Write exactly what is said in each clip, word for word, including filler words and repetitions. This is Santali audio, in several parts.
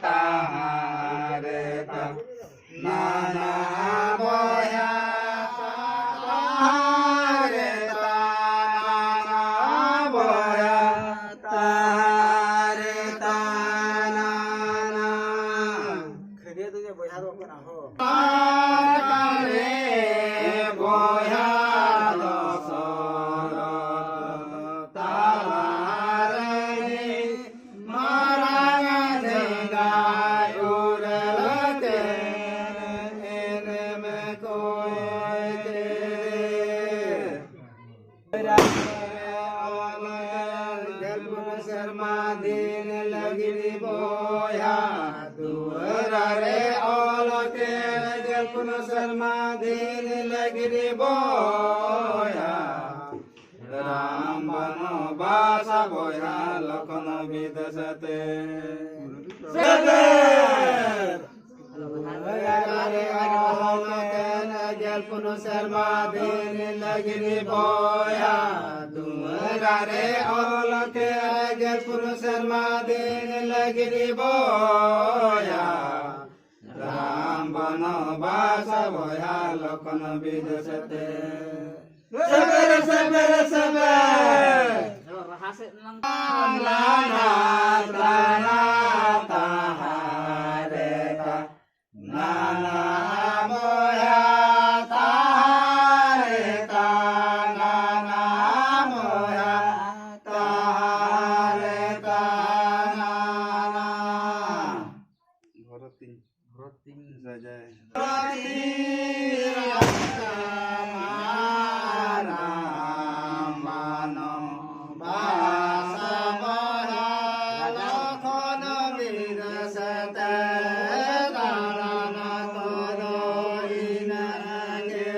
ᱛᱟᱦᱟᱨᱮ ᱛᱟ ᱱᱟᱱᱟ ᱵᱚᱭᱦᱟ ᱛᱟᱦᱟᱨᱮ ᱛᱟ ᱱᱟᱱᱟ ᱵᱚᱭᱦᱟ ᱛᱟᱦᱟᱨᱮ ᱛᱟ ᱱᱟᱱᱟ᱾ ᱠᱷᱟᱹᱜᱟᱹ ᱫᱚ ᱡᱮ ᱵᱚᱭᱦᱟ ᱫᱚ ᱠᱟᱱᱟ ᱦᱳ᱾ ᱛᱟᱦᱟᱨᱮ ᱵᱚᱭᱦᱟ ᱫᱚ ᱥᱚᱨᱚᱛ ᱛᱟᱞᱟᱨᱮ ᱢᱟᱨᱟᱝ ᱡᱷᱮᱸᱜᱟᱭ ᱩᱨᱟᱹᱞ ᱛᱮ ᱮᱱᱮᱢ ᱠᱚᱭ ᱛᱮ᱾ ᱜᱮᱞᱯᱩᱱ ᱥᱮᱨᱢᱟ ᱫᱤᱱ ᱞᱟᱹᱜᱤᱫ ᱵᱚᱭᱦᱟ, ᱫᱩᱣᱟᱹᱨ ᱨᱮ ᱚᱞ ᱛᱮ ᱜᱮᱞᱯᱩᱱ ᱥᱮᱨᱢᱟ ᱫᱤᱱ ᱞᱟᱹᱜᱤᱫ ᱵᱚᱭᱦᱟ᱾ ᱨᱟᱢ ᱵᱟᱱᱚᱵᱟᱥ ᱵᱚᱭᱦᱟ ᱞᱚᱠᱷᱱ ᱵᱤᱫᱮᱥ ᱛᱮ᱾ ᱥᱮᱵᱮᱫ! ᱜᱮᱞ ᱯᱩᱱ ᱥᱮᱨᱢᱟ ᱫᱤᱱ ᱞᱟᱹᱜᱤᱫ ᱵᱚᱭᱦᱟ, ᱫᱩᱣᱟᱹᱨ ᱨᱮ ᱚᱞ ᱛᱮ ᱜᱮᱞ ᱯᱩᱱ ᱥᱮᱨᱢᱟ ᱫᱤᱱ ᱞᱟᱹᱜᱤᱫ ᱵᱚᱭᱦᱟ᱾ ᱨᱟᱢ ᱵᱚᱱᱚᱵᱟᱥ ᱵᱚᱭᱦᱟ ᱞᱚᱠᱷᱱ ᱵᱤᱫᱮᱥ ᱛᱮ᱾ ᱥᱮᱵᱮᱨ, ᱥᱮᱵᱮᱨ, ᱥᱮᱵᱮᱨ᱾ ᱨᱟᱦᱟ ᱥᱮᱫ ᱞᱟᱝ ᱞᱟᱱᱟ ᱛᱟᱱᱟ ᱛᱟᱦᱟᱨᱮ ᱛᱟ᱾ ᱱᱟᱱᱟ ᱵᱚᱭᱦᱟ ᱛᱟᱦᱟᱨᱮ ᱛᱟ᱾ ᱱᱟᱱᱟ ᱵᱚᱭᱦᱟ ᱛᱟᱦᱟᱨᱮ ᱛᱟ᱾ ᱱᱟᱱᱟ᱾ ᱵᱷᱚᱨᱚᱛᱤᱧ ᱵᱷᱚᱨᱚᱛᱤᱧ ᱨᱟᱡᱟᱭ᱾ ᱵᱷᱚᱨᱚᱛᱤᱧ ᱨᱟᱡᱟ ᱢᱟᱨᱟᱝ ᱢᱟᱱᱚ ᱵᱟᱥᱟ ᱵᱟᱲᱟ ᱞᱚᱠᱷᱚᱱ ᱵᱤᱫᱮᱥ ᱛᱮ ᱫᱟᱬᱟᱱ ᱛᱚᱨᱚ ᱤᱱᱟᱹᱜᱮ᱾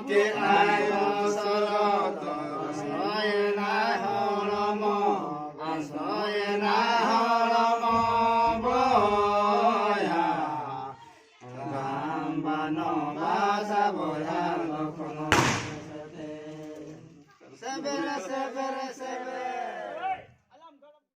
ᱠᱮ ᱟᱭᱳ ᱥᱚᱨᱚᱛ ᱟᱥᱨᱚᱭᱮᱱᱟᱭ ᱦᱚᱲᱢᱚ, ᱟᱥᱨᱚᱭᱮᱱᱟᱭ ᱦᱚᱲᱢᱚ ᱵᱚᱭᱦᱟ᱾ ᱨᱟᱢ ᱵᱟᱱᱚᱵᱟᱥ ᱵᱚᱭᱦᱟ ᱞᱚᱠᱷᱱ ᱥᱮᱵᱮᱨ, ᱥᱮᱵᱮᱨ, ᱥᱮᱵᱮᱨ᱾